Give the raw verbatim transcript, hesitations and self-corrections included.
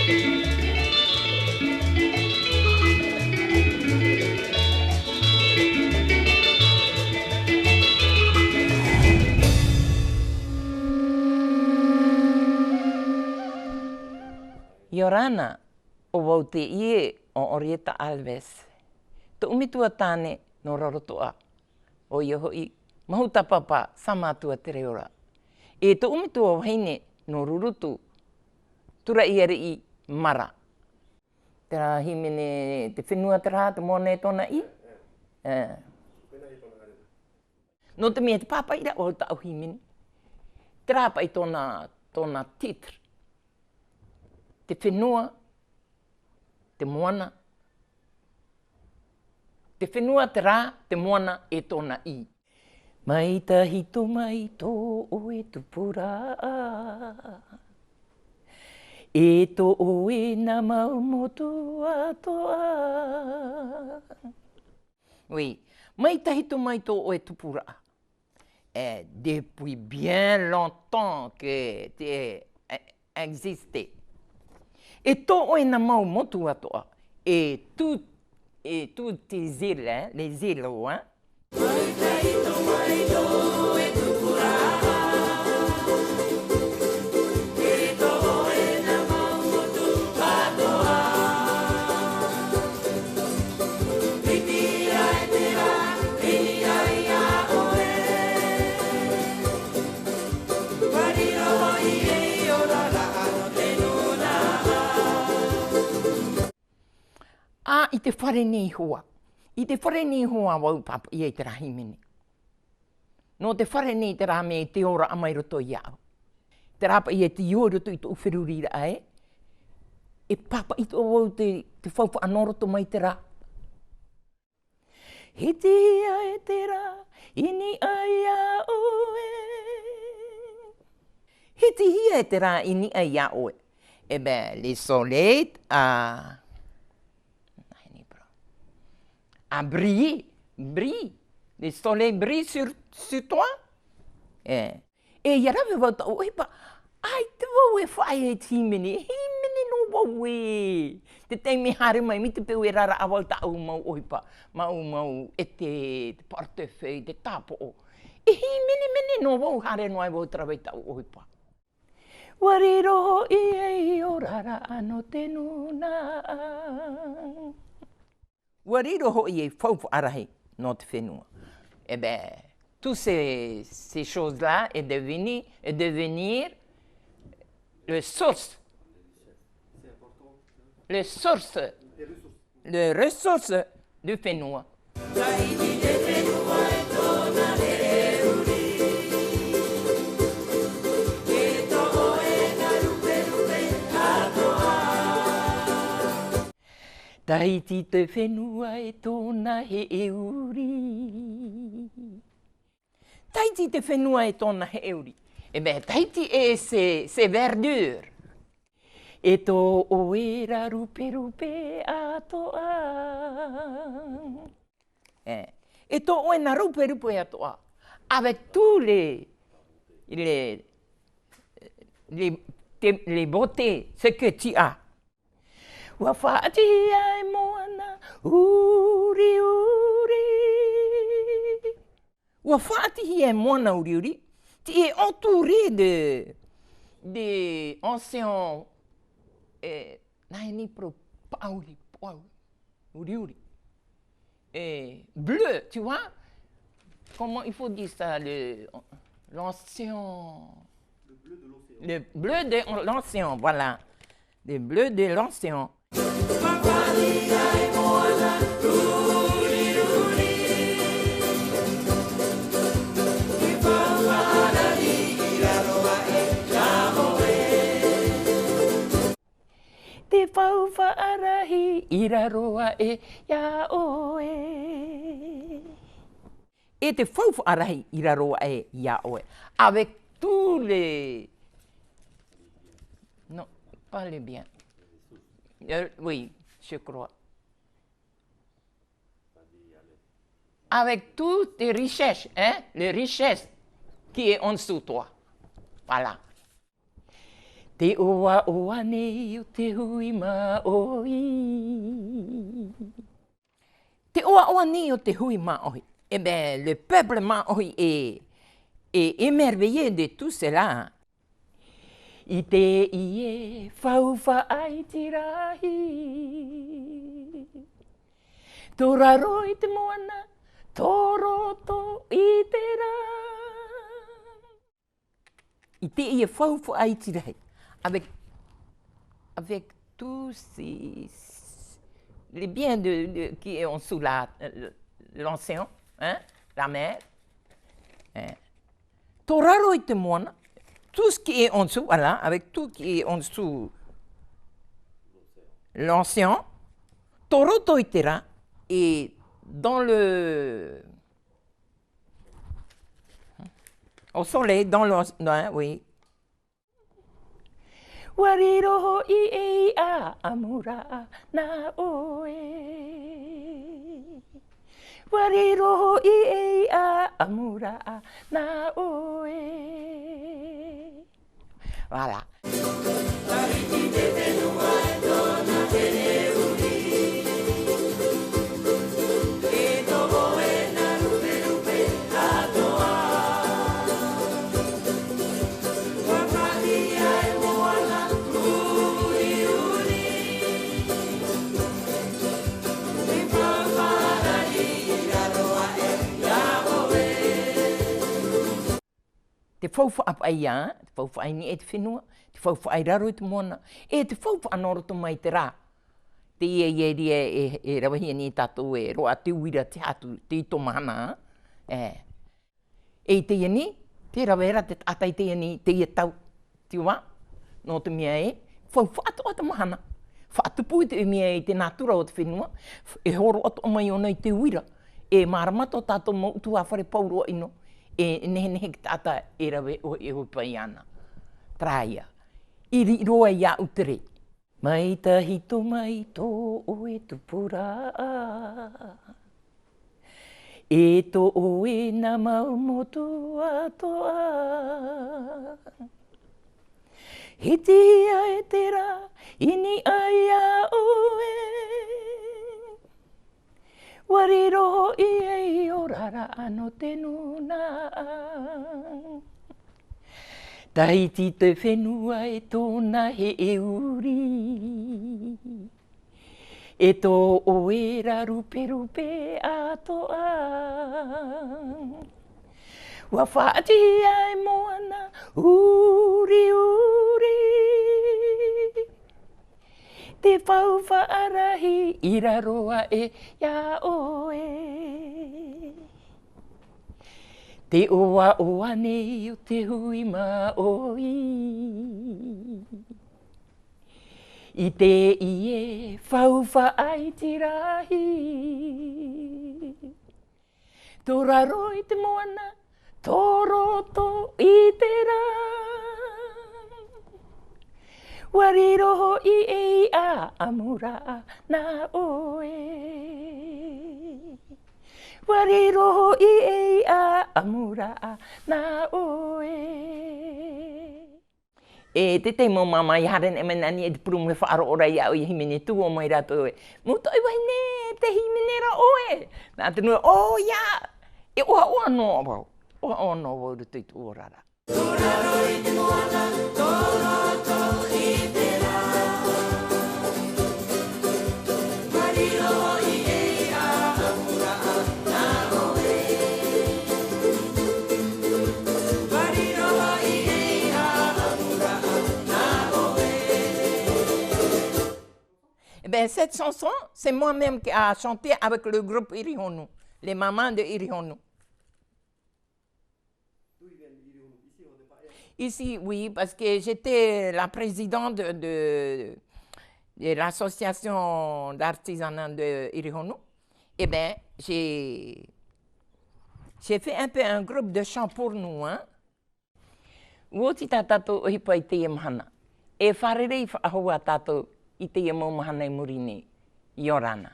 ʻIa ora na, ʻo vau teie ʻo Henrietta Alves. Tōʻu metua tāne nō Rarotoʻa. ʻOia hoʻi, Mahuta Papa Samātua Tereora. E tōʻu metua vahine nō Rurutu, tūraʻi ariʻi Mara. Terā hīmene, te fenua terā, te moana e tōna ʻī. E. Nō te mea te pāpaʻiraʻa o tāʻu hīmene. Terā paʻi tōna, tōna titre. Te fenua, te moana. Te fenua terā, te moana e tōna ʻī. Mai tahito mai tō ʻoe tupuraʻa. E tō ʻoe nā mau motu atoʻa. Oui, mai tahito mai tō ʻoe tupuraʻa. Eh, depuis bien longtemps que tu es, eh, existé. E tō ʻoe nā mau motu atoʻa, et tout, et toutes tes îles, hein, les îlots, hein. ʻĀ, i te fare nei iho ā. I te fare nei iho ā vau pāpaʻi ai terā hīmene. Nō te fare nei terā mea i te ora mai roto iāʻu. Terā paʻi e te ora i roto i tōʻu feruriraʻa ē. E pāpaʻi atoʻa vau te, te faufaʻa nō roto mai terā. Hiti ia e terā i niʻa iā ʻoe. Hiti ia e terā i niʻa iā ʻoe. Eh ben, le soleil a, a brillé, brille. Le soleil brille sur, sur toi. Eh. E ʻia rave vau tāʻu ʻohipa, ʻaita vau e faʻaea i te hīmene, e hīmene noa vau ē. Te taime haere mai, mai te peu e raraʻa vau tāʻu mau ʻohipa, mau, mau ʻete, te portefeuille, te tāpoʻo. E hīmenemene noa vau, haere noa ai vau te rave i tāʻu ʻohipa. ʻUa riro hoʻi ei oraraʻa nō te nūnaʻa. ʻUa riro hoʻi ei faufaʻa rahi nō te fenua. Eh ben, toutes ces, ces choses-là est devenu, est devenir le source, le source, le ressource du fenua. Tahiti te fenua e tōna heʻeuri. Tahiti te fenua e tōna heʻeuri. Eh ben, Tahiti et ses, ses verdures. E tō ʻoe ra ruperupe atoʻa. Eh, e tō ʻoe nā ruperupe atoʻa. Avec tous les, les, les, les beautés, ce que tu as. ʻUa faʻatihia e moana uriuri. ʻUa faʻatihia e moana uriuri. Tu es entouré de, de océan, eh, nā hea nei parau, paʻauri, paʻauri, uriuri. Eh, bleu, tu vois ? Comment il faut dire ça, le, l'océan. Le bleu de l'océan. Le bleu de l'océan, voilà. Le bleu de l'océan. Te faufaʻa rahi i raro aʻe iā ʻoe. E te faufaʻa rahi i raro aʻe iā ʻoe. Avec tous les, non, pas les biens. Euh, oui, je crois. Avec toutes tes richesses, hein, les richesses qui est en dessous toi. Voilà. Te ʻoaʻoa nei o te hui māʻohi. Te ʻoaʻoa nei o te hui māʻohi. Eh bien, le peuple māʻohi est, est émerveillé de tout cela. I teie faufaʻa iti rahi. Tō raro i te moana, tō roto i te rā. I teie faufaʻa iti rahi. Avec, avec tous ces, les biens de, de, qui est en dessous la, l'océan, hein, la mer. Hein. Tō raro i te moana, tout ce qui est en dessous, voilà, avec tout qui est en dessous l'océan, tō roto i te rā, et dans le, au soleil, dans le, hein, oui. Ua riro hoʻi e ʻāʻamuraʻa nā ʻoe. Ua riro hoʻi e ʻāʻamuraʻa nā ʻoe. Voilà. Te faufaʻa paʻi, te faufaʻa i niʻa i te fenua, te faufaʻa i raro i te moana, e te faufaʻa nō roto mai te rā. Teie, ia, ia, e, e ravehia nei tātou e roaʻa te uira, te hatu, te ito mahana, e. E i teie nei, tē rave ra te taʻata i teie nei, teie tau, tu vois, nō te mea e, faufaʻa atoʻa te mahana, faʻatupu i te mea i te nātura o te fenua, e hōroʻa atoʻa mai ʻōna i te uira, e mārama tō tātou mau ʻutuāfare pauroa ʻino, e nehenehe te taʻata e rave ʻoe e ʻohipa iāna. Terā ia. I riʻi roa iāʻu te rē. Mai tahito mai tō ʻoe tupuraʻa, e tō ʻoe nā mau motu atoʻa. Hitihia e te rā i niʻa iā ʻoe. Ua riro hoʻi e ʻia oraraʻa nō te nūnaʻa. Tahiti te fenua e tōna heʻeuri. E tō ʻoe rā ruperupe atoʻa. Ua faʻatihia e moana uriuri. Te faufaʻa rahi i raro aʻe iā ʻoe. Te ʻoaʻoa nei o te hui māʻohi. I teie faufaʻa iti rahi. Tō raro i te moana, tō roto i te rā. Ua riro hoʻi e ʻāʻamuraʻa nā ʻoe. Ua riro hoʻi e ʻāʻamuraʻa nā ʻoe. E te tahi mau māmā i haere nei mai nā niʻa i te purūmu e faʻaroʻo ra iāʻu i hīmene tū ʻō mai rātou e, "Mau toʻi vahine, te hīmene ra ʻoe." Nā te nui, "Ō ia!" E ʻoaʻoa noa vau. ʻOaʻoa noa vau i roto i tōʻu oraraʻa. Eh ben, cette chanson, c'est moi-même qui a chanté avec le groupe Irihonu, les mamans de Irihonu. Ici, oui, parce que j'étais la présidente de, de, de l'association d'artisanat de Irihonu. Eh ben, j'ai, j'ai fait un peu un groupe de chant pour nous, hein. Ua oti tā tātou ʻohipa i teie mahana. E fārerei faʻahou ā tātou i teie mau mahana i muri nei. ʻIa ora na.